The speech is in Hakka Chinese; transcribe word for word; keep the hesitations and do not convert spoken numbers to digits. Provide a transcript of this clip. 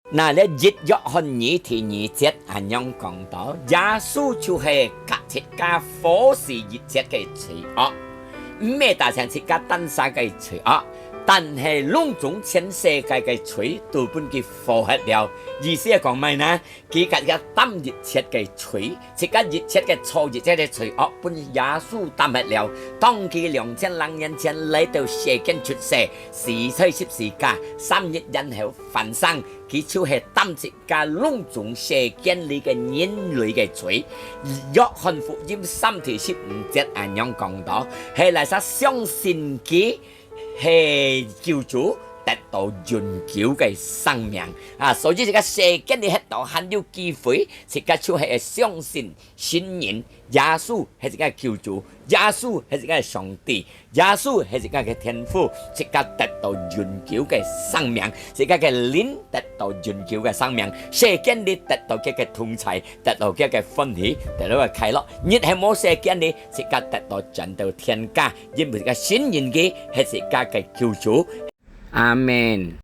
那這一約翰二第二節恁樣講到，耶穌就係㧯自家火死一切个罪惡，毋係單淨自家單儕个罪惡，但係攏總全世界个罪都分佢火忒了。意思係講麼个呢？佢㧯自家擔一切个罪，自家一切个錯，一切个罪惡，分耶穌擔忒了。當佢兩千零年前來到世間出世，死在十字架，三日然後翻生，佢就係擔自家攏總世間裡个人類个罪。約翰福音三第十五節恁樣講到，係哪儕相信佢係救主，得到永久个生命。啊，所以這个世間裡歇到還有機會，自家就係相信信人，耶穌係自家救主，耶穌係自家上帝，耶穌係自家个天父，自家得到永久个生命，自家个靈得到永久个生命，世間裡得到佢个同在，得到佢个歡喜，得到个快樂。日係無世間裡，自家得到轉到天家，因為自家信任佢係自家个救主。阿門。